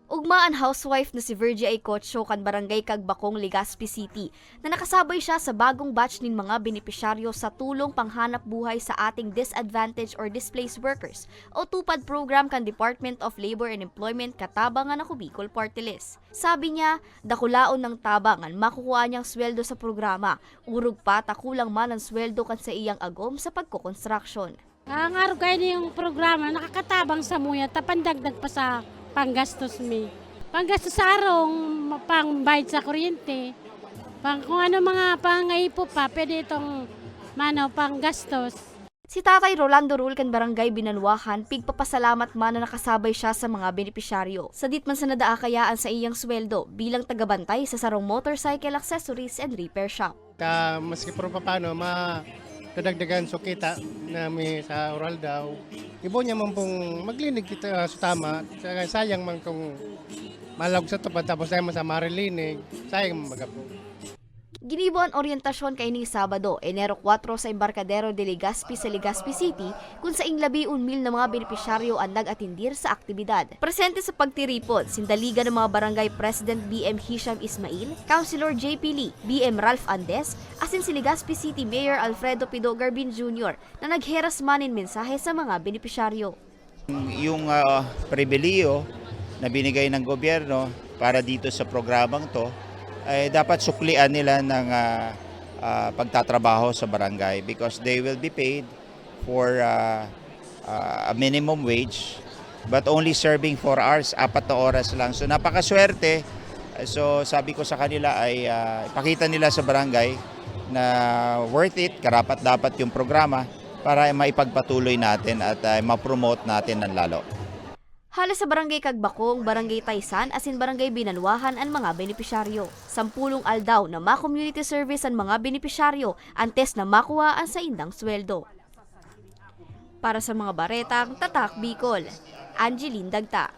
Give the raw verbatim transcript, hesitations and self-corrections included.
Ugma an housewife na si Virgie Aicocho kan Barangay Cagbacong, Legazpi City, na nakasabay siya sa bagong batch nin mga benepisyaryo sa tulong panghanap buhay sa ating disadvantaged or displaced workers o TUPAD program kan Department of Labor and Employment katabang na Ako Bicol Party List. Sabi niya, dakulaon nang tabang an makukua niyang sweldo sa programa, orog pa ta kulang man an sweldo kan saiyang agom sa pagkokonstruksyon. Ang arog kaini yung programa, nakakatabang samuya, ta pandagdag pa sa panggastos mi. Panggastos sa arong, pangbayad sa kuryente, pang kung ano mga pangaipo pa, pwede itong mano, panggastos. Si Tatay Rolando Rul kan Barangay Binanuahan, pigpapasalamat man na nakasabay siya sa mga benepisyaryo. Sadit man sana daa kaya an saiyang sweldo bilang tagabantay sa sarong motorcycle accessories and repair shop. Ta maski pero papaano, ma-, dadagdagan so kita nami sa oral daw. Ibo niya man pong maglinig kita sa tama. Sa-, sayang man kung malawag sa tupad, tapos dahil man sa marilinig, sayang man baga po. Ginibo an oryentasyon kaining Sabado, Enero kwatro, sa Embarcadero de Legazpi sa Legazpi City, kun saing labi-on mil na mga benepisyaryo an nag-atendir sa aktibidad. Presente sa pagtiripon, sinda liga ng mga barangay President B M Hisham Ismail, Councilor J P Lee, B M Ralph Andes, asin si Legazpi City Mayor Alfredo Pido Garbin Junior na nagheras man nin mensahe sa mga benepisyaryo. Yung, ah, pribilihiyo na binigay ng gobyerno para dito sa programang 'to, ay dapat suklian nila ng, ah, ah, pagtatrabaho sa barangay because they will be paid for, ah, ah, a minimum wage, but only serving four hours, apat na oras lang. So, napakaswerte. So, sabi ko sa kanila ay, ah, ipakita nila sa barangay na worth it, karapat-dapat yung programa para maipagpatuloy natin at, ah, ma-promote natin ng lalo. Hala sa Barangay Cagbacong, Barangay Taysan, asin Barangay Binanuahan an mga benepisyaryo. Sampulong aldaw na ma-community service an mga benepisyaryo antes na makuha an saindang sweldo. Para sa mga baretang Tatak Bicol, Angeline Dagta.